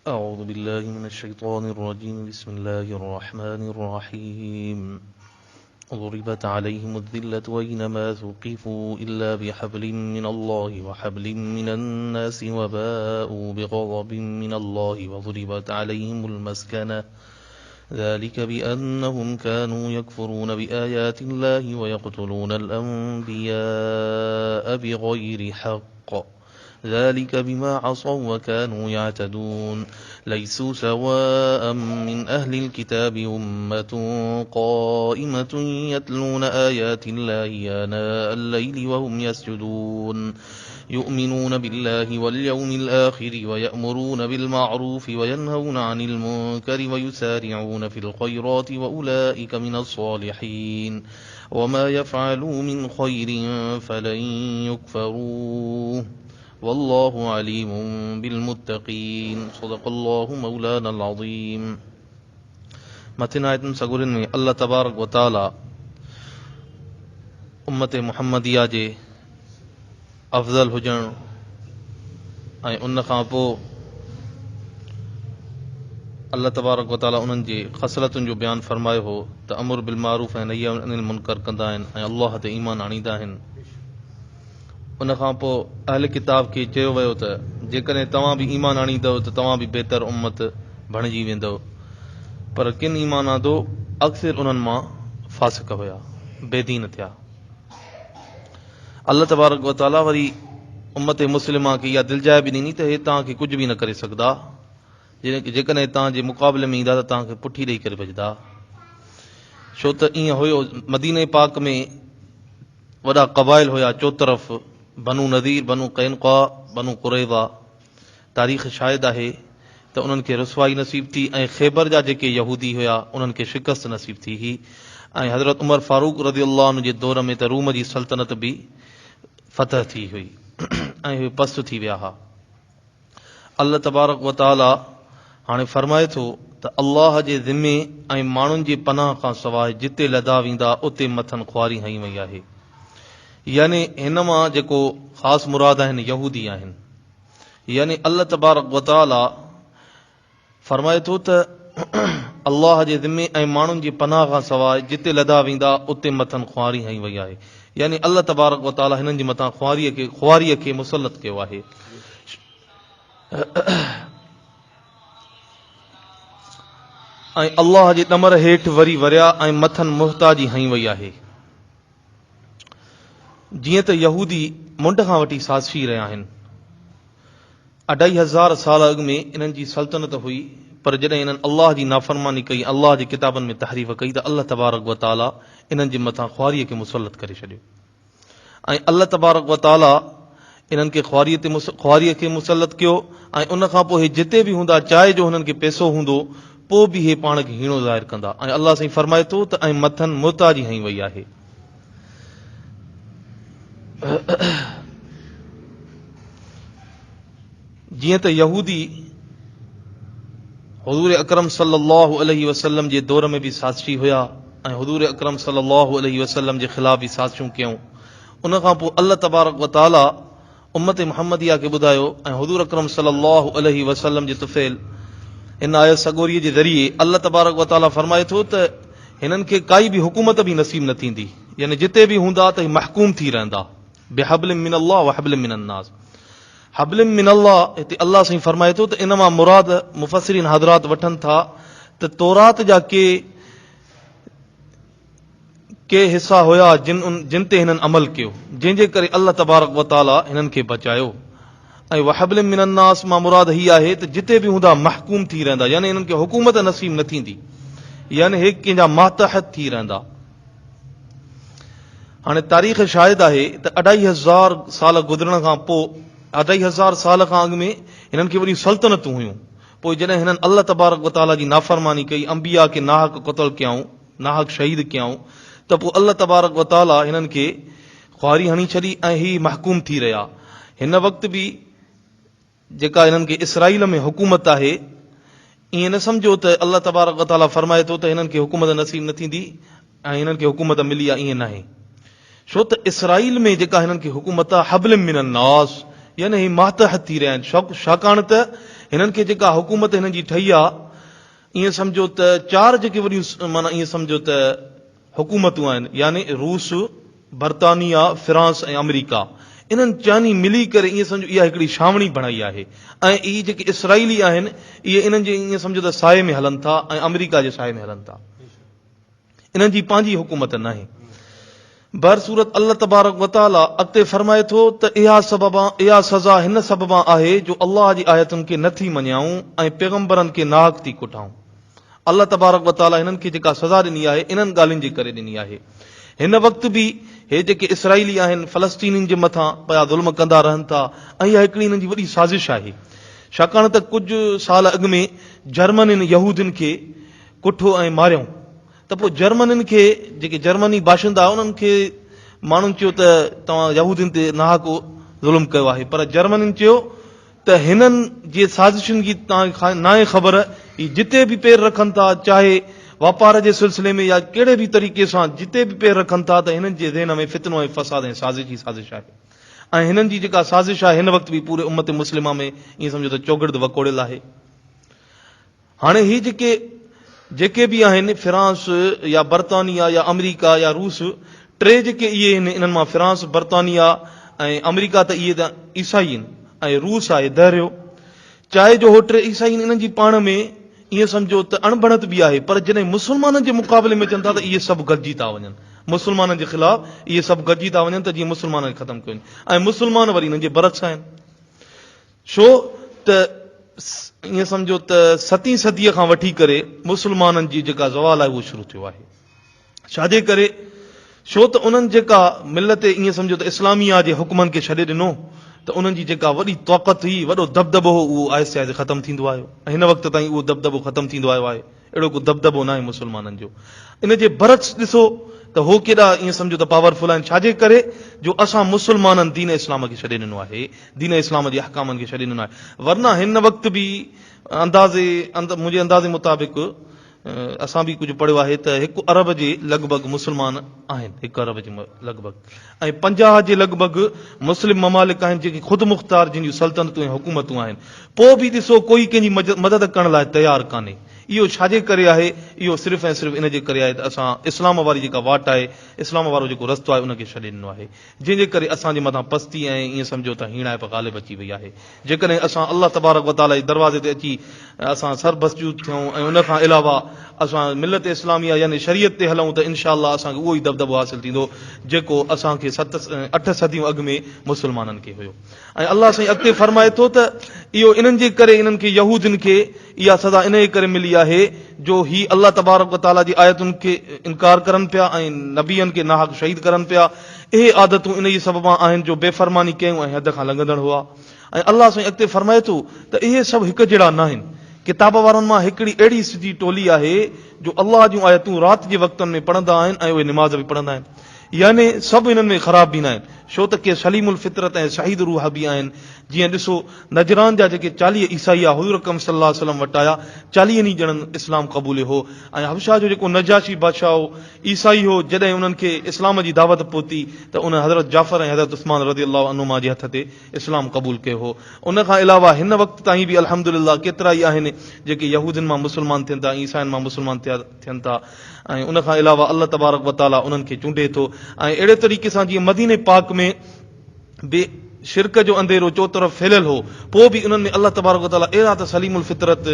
أعوذ بالله من الشيطان الرجيم بسم الله الرحمن الرحيم ضربت عليهم الذلة أينما ثقفوا إلا بحبل من الله وحبل من الناس وباءوا بغضب من الله وضربت عليهم المسكنة ذلك بأنهم كانوا يكفرون بآيات الله ويقتلون الأنبياء بغير حق ذلك بما عصوا وكانوا يعتدون ليسوا سواء من أهل الكتاب أمة قائمة يتلون آيات الله آناء الليل وهم يسجدون يؤمنون بالله واليوم الآخر ويأمرون بالمعروف وينهون عن المنكر ويسارعون في الخيرات وأولئك من الصالحين وما يفعلوا من خير فلن يكفروه والله عليم بالمتقين صدق الله مولانا العظيم مٿين آيتن سڳورين ۾ الله تبارڪ و تعالي امت محمديه جي افضل هجڻ ۽ ان کان پوء الله تبارڪ و تعالي انهن جي خصلتن جو بيان فرمايو هو ته امر بالمعروف ۽ نهي عن المنڪر ڪندا آهن ۽ الله تي ايمان آڻيندا آهن. ان کان پوء اهل ڪتاب کي چيو ويو ته جيڪڏهن توهان به ايمان آڻيندؤ ته توهان به بهتر امت بڻجي ويندؤ پر ڪن ايمان آندو اڪثر انهن مان فاسق هيا بي دين ٿيا. الله تبارڪ و تعاليٰ وري امت مسلمه کي اها دلجاء به ڏني ته هي توهان کي ڪجهه به نه ڪري سگهندا، جيڪڏهن توهان جي مقابلي ۾ ايندا ته توهان کي پٺي ڏئي ڪري ڀڄندا. ڇو ته ائين هيو، مديني پاڪ ۾ وڏا قبائل هيا چوطرف، بنو نضير، بنو قينقاع، بنو قريظه. تاريخ شاهد آهي ته انهن کي رسوائي نصيب ٿي ۽ خيبر جا جيڪي يهودي هيا انهن کي شڪست نصيب ٿي هئي ۽ حضرت عمر فاروق رضي الله عنه جي دور ۾ ته روم جي سلطنت به فتح ٿي هئي ۽ اهي پست ٿي ويا ها. الله تبارڪ و تعالي هاڻي فرمائي ٿو ته الله جي ذمي ۽ ماڻهن جي پناهه کان سواء جتي لڌا ويندا اتي مٿن خواري هنئي وئي آهي. يعني هن مان جيڪو خاص مراد آهن يهودي آهن. يعني الله تبارڪ و تعالي فرمائي ٿو ته الله جي ذمي ۽ ماڻهن جي پناهه کان سواء جتي لڌا ويندا اتي مٿن خواري هنئي وئي آهي. يعني الله تبارڪ و تعالي هنن جي مٿان خواري کي خواريء کي مسلط ڪيو آهي. ۽ الله جي ڏمر هيٺ وري وريا ۽ مٿن محتاجي هنئي وئي آهي. جيئن ته يهودي منڍ کان وٺي سازشي رهيا آهن. اڍائي هزار سال اڳ ۾ انهن جي سلطنت هئي، پر جڏهن انهن الله جي نافرماني ڪئي ۽ الله جي ڪتابن ۾ تحريف ڪئي ته الله تبارڪ و تعاليٰ انهن جي مٿان خواريء کي مسلط ڪري ڇڏيو ۽ الله تبارڪ و تعاليٰ انهن کي خواريء تي خواريء کي مسلط ڪيو ۽ ان کان پوء هي جتي به هوندا چاهي جو هنن کي پئسو هوندو پوء به هي پاڻ کي هيڻو ظاهر ڪندا ۽ الله سائين فرمائي ٿو ته ۽ مٿن محتاجي هنئي وئي آهي. جيئن ته يهودي حضور اڪرم صلي الله عليه وسلم جي دور ۾ به سازشي هيا ۽ حضور اڪرم صلي الله عليه وسلم جي خلاف به سازشون ڪيائون ان کان پوء الله تبارڪ و تعالي امت محمديه کي ٻڌايو ۽ حضور اڪرم صلي الله عليه وسلم جي طفيل هن آيت سڳوريء جي ذريعي الله تبارڪ و تعالي فرمائي ٿو ته هنن کي ڪائي به حڪومت به نصيب نه ٿيندي يعني جتي به هوندا ته هي محڪوم ٿي رهندا بحبل من الله وحبل من الناس حبل من الله هتي الله سائين فرمائي ٿو ته ان مان مراد مفسرين حضرات وٺن ٿا ته تورات جا ڪي ڪي حصا هيا جن جن تي هنن عمل ڪيو، جنهن جي ڪري الله تبارڪ و تعاليٰ هنن کي بچايو. ۽ وحبل من الناس مان مراد هي آهي ته جتي به هوندا محڪوم ٿي رهندا يعني هنن کي حڪومت نصيب نه ٿيندي يعني هي ڪنهن جا ماتحت ٿي رهندا. هاڻي تاريخ شاهد آهي ته اڍائي هزار سال گذرڻ کان پوء اڍائي هزار سال کان اڳ ۾ هنن کي وڏيون سلطنتون هيون پوء جڏهن هنن الله تبارڪ و تعاليٰ جي نافرماني ڪئي انبياء کي ناحق قتل ڪيائون ناحق شهيد ڪيائون ته پوء الله تبارڪ و تعاليٰ هنن کي خواري هڻي ڇڏي ۽ هي محڪوم ٿي رهيا. هن وقت به جيڪا هنن کي اسرائيل ۾ حڪومت آهي ائين نه سمجهو ته الله تبارڪ و تعاليٰ فرمائي ٿو ته هنن کي حڪومت نصيب نه ٿيندي ۽ هنن کي حڪومت ملي آهي ائين ناهي ڇو ته اسرائيل ۾ جيڪا هنن کي حڪومت آهي حبل من الناس يعني هي ماتحت ٿي رهيا آهن، ڇاڪاڻ ته هنن کي جيڪا حڪومت هنن جي ٺهي آ، ائين سمجهو ته چار جيڪي وڏيون معنيٰ ائين سمجهو ته حڪومتون آهن يعني روس، برطانيا، فرانس ۽ آمريڪا انهن چئني ملي ڪري ائين سمجهو اها هڪڙي ڇانوڻي بڻائي آهي ۽ اهي جيڪي اسرائيلي آهن اهي انهن جي ائين سمجهو ته سائي ۾ هلن ٿا ۽ آمريڪا جي سائي ۾ هلن ٿا. انهن جي پنهنجي حڪومت ناهي. بهرصورت الله تبارڪ و تعاليٰ اڳتي فرمائي ٿو ته اها سببان اها سزا هن سببان آهي جو الله جي آيتن کي نه ٿي مڃيائون ۽ پيغمبرن کي ناحق ٿي ڪٺائون. الله تبارڪ و تعاليٰ هنن کي جيڪا سزا ڏني آهي انهن ڳالهين جي ڪري ڏني آهي. هن وقت به هي جيڪي اسرائيلي آهن فلسطينين جي مٿان پيا ظلم ڪندا رهن ٿا ۽ اها هڪڙي هنن جي وڏي سازش آهي. ڇاڪاڻ ته ڪجهه سال اڳ ۾ جرمنين يهودين کي ڪٺو ۽ ماريائون ته پوء جرمنين کي جيڪي جرمني باشندا هئا انهن کي ماڻهن چيو ته توهان يهودين تي ناحق ظلم ڪيو آهي پر جرمنين چيو ته هنن جي سازشن جي توهان کي ناهي خبر، هي جتي به پير رکن ٿا چاهي واپار جي سلسلي ۾ يا ڪهڙي به طريقي سان جتي به پير رکن ٿا ته هنن جي ذهن ۾ فتنو ۽ فساد ۽ سازش ئي سازش آهي ۽ هنن جي جيڪا سازش آهي هن وقت به پوري امت مسلمه ۾ ائين سمجهو ته چوگرد وڪوڙيل آهي. هاڻي هي جيڪي جيڪي به آهن فرانس يا برطانيا يا آمريڪا يا روس ٽي جيڪي اهي آهن انهن مان فرانس برطانيا ۽ آمريڪا ته اهي ته عيسائي آهن ۽ روس آهي دهريو چاهي جو هو ٽي عيسائي آهن انهن جي پاڻ ۾ ائين سمجهو ته اڻبڻت به آهي پر جڏهن مسلمانن جي مقابلي ۾ اچن ٿا ته اهي سڀ گڏجي ٿا وڃن مسلمانن جي خلاف اهي سڀ گڏجي ٿا وڃن ته جيئن مسلمانن کي ختم ڪيو وڃي ۽ مسلمان وري انهن جي برعڪس آهن ڇو ته ائين سمجهو ته ستين صديء کان وٺي ڪري مسلمانن جي جيڪا زوال آهي اهو شروع ٿيو آهي. ڇا جي ڪري؟ ڇو ته انهن جيڪا ملت ائين سمجهو ته اسلاميه جي حڪمن کي ڇڏي ڏنو ته انهن جي جيڪا وڏي طاقت هئي، وڏو دٻدٻو هو اهو آهستي آهستي ختم ٿيندو آيو ۽ هن وقت تائين اهو دٻدٻو ختم ٿيندو آيو آهي. اهڙو ڪو دٻدٻو ناهي مسلمانن جو. ان جي برعڪس ڏسو ته هو ڪيڏا ائين سمجهو ته پاورفل آهن ڇا جي ڪري جو اسان مسلمانن دين اسلام کي ڇڏي ڏنو آهي، دين اسلام جي احڪامن کي ڇڏي ڏنو آهي. ورنه هن وقت به اندازي منهنجي اندازي مطابق اسان به ڪجهه پڙهيو آهي ته هڪ ارب جي لڳ ڀڳ مسلمان آهن، هڪ ارب جي لڳ ڀڳ ۽ 50 جي لڳ ڀڳ مسلم ممالڪ آهن جيڪي خودمختار جن جون سلطنتون ۽ حڪومتون آهن. پوء به ڏسو ڪوئي ڪنهن جي مدد ڪرڻ لاء تيار ڪانهي. اهو ڇا جي ڪري آهي؟ اهو صرف ۽ صرف ان جي ڪري آهي ته اسان اسلام واري جيڪا واٽ آهي، اسلام وارو جيڪو رستو آهي ان کي ڇڏي ڏنو آهي. جنهن جي ڪري اسان جي مٿان پستي ۽ ائين سمجهو ته هيڻائپ غالب اچي وئي آهي. جيڪڏهن اسان الله تبارڪ و تعاليٰ جي دروازي تي اچي اسان سربسجود ٿيون ۽ ان کان علاوه اسان ملت اسلاميه يعني شريعت تي هلون ته انشاء الله اسان کي اهو ئي دٻدٻو حاصل ٿيندو جيڪو اسان کي ست اٺ صديون اڳ ۾ مسلمانن کي هيو. ۽ الله سائين اڳتي فرمائي ٿو ته اهو انهن جي ڪري انهن کي يهودين کي اها سزا انهيء ڪري ملي آهي جو هي الله تبارڪ و تعاليٰ جي آيتن کي انڪار ڪرن پيا ۽ نبين کي ناحق شهيد ڪرن پيا. اهي عادتون انهيء سببان آهن جو بي فرماني ڪيائون ۽ حد کان لنگهندڙ هئا. ۽ الله سائين اڳتي فرمائي ٿو ته اهي سڀ هڪ جهڙا ناهن. ڪتاب وارن مان هڪڙي اهڙي سڌي ٽولي آهي جو الله جون آيتون رات جي وقتن ۾ پڙهندا آهن ۽ اهي نماز به پڙهندا آهن. يعني سڀ انهن ۾ خراب به ناهن، ڇو ته ڪي سليم الفطرت ۽ سعيد روح به آهن. جيئن ڏسو نجران جا جيڪي 40 عيسائي حضور اڪرم صلي الله عليه وسلم وٽ آيا، چاليهن ئي ڄڻن اسلام قبوليو هو ۽ حبشه جو جيڪو نجاشي بادشاهه هو، عيسائي هو، جڏهن انهن کي اسلام جي دعوت پهتي ته ان حضرت جعفر ۽ حضرت عثمان رضي الله عنهما جي هٿ تي اسلام قبول ڪيو هو. ان کان علاوه هن وقت تائين به الحمدلله ڪيترائي آهن جيڪي يهودين مان مسلمان ٿين ٿا ۽ عيسائين مان مسلمان ٿين ٿا ۽ ان کان علاوه الله تبارڪ وتعاليٰ انهن کي چونڊي ٿو ۽ اهڙي طريقي سان جيئن مديني پاڪ ۾ به شرڪ جو انڌيرو چوطرف ڦهليل هو پوء به انهن ۾ الله تبارڪ وتعاليٰ اهڙا ته سليم الفطرت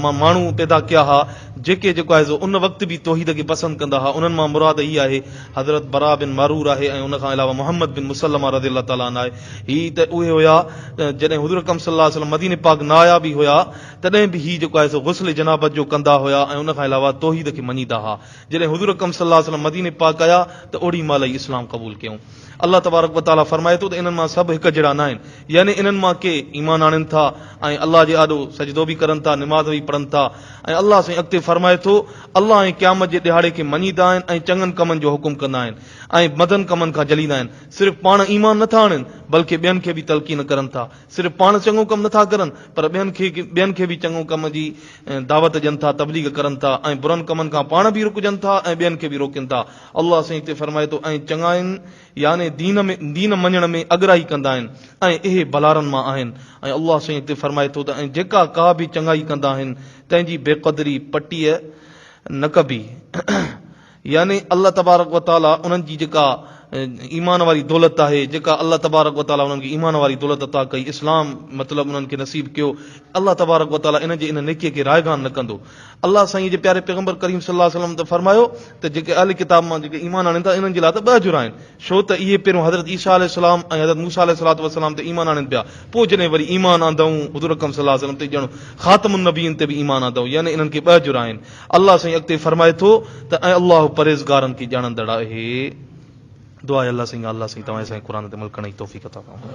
مان ماڻهو پيدا ڪيا ها جيڪي جيڪو آهي سو ان وقت به توحيد کي پسند ڪندا ها انهن مان مراد هي آهي حضرت براء بن معرور آهي ۽ ان کان علاوه محمد بن مسلمه رضي الله تعالٰي عنه آهي هي ته اهي هيا جڏهن حضور اڪرم صلي الله عليه وسلم مديني پاڪ نه آيا به هيا تڏهن به هي جيڪو آهي سو غسل جنابت جو ڪندا هيا ۽ ان کان علاوه توحيد کي مڃيندا ها. جڏهن حضور اڪرم صلي الله عليه وسلم مديني پاڪ آيا ته اوڏي مهل ئي اسلام قبول ڪيائون. الله تبارڪ و تعاليٰ فرمائي ٿو ته انهن مان سڀ هڪ جهڙا ناهن، يعني انهن مان ڪي ايمان آڻين ٿا ۽ الله جي آڏو سجدو به ڪرن ٿا، نماز به پڙهن ٿا ۽ الله سائين اڳتي فرمائي ٿو، الله ۽ قيامت جي ڏهاڙي کي مڃيندا آهن ۽ چڱن ڪمن جو حڪم ڪندا آهن ۽ مدن ڪمن کان جهليندا آهن. صرف پاڻ ايمان نه ٿا آڻين بلڪه ٻين کي به تلقين ڪرن ٿا. صرف پاڻ چڱو ڪم نٿا ڪرن پر ٻين کي ٻين کي به چڱو ڪم جي دعوت ڏين ٿا، تبليغ ڪرن ٿا ۽ برن ڪمن کان پاڻ به رڪجن ٿا ۽ ٻين کي به روڪين ٿا. الله سائين هتي فرمائي ٿو ۽ چڱاين يعني دين ۾ دين مڃڻ ۾ اڳرائي ڪندا آهن ۽ اهي ڀلارن مان آهن ۽ الله سائين اڳتي فرمائي ٿو ته ۽ جيڪا ڪا به چڱائي ڪندا آهن تنهن جي بيقدري، پٽيء، نه ڪبي. يعني الله تبارڪ و تعاليٰ انهن جي جيڪا ايمان واري دولت آهي، جيڪا الله تبارڪ و تعاليٰ انهن کي ايمان واري دولت عطا ڪئي، اسلام مطلب انهن کي نصيب ڪيو، الله تبارڪ و تعاليٰ انهن جي ان نيڪيء کي رائگان نه ڪندو. الله سائين جي پياري پيغمبر ڪريم صلي الله عليه وسلم ته فرمايو ته جيڪي اهل ڪتاب مان جيڪي ايمان آڻين ٿا انهن جي لاء ته ٻه اجر آهن ڇو ته اهي پهريون حضرت عيسيٰ عليه السلام ۽ حضرت موسيٰ عليه الصلوة والسلام تي ايمان آڻين پيا پوء جڏهن وري ايمان آندائون حضور اڪرم صلي الله عليه وسلم تي ڄڻ خاتم النبيين تي به ايمان آندائون يعني انهن کي ٻه اجر آهن الله سائين اڳتي فرمائي ٿو ته ۽ الله پرهيزگارن کي ڄاڻندڙ آهي دعا آهي الله سائين الله سائين توهان سان قرآن تي عمل ڪرڻ جي توفيق عطا فرمائي.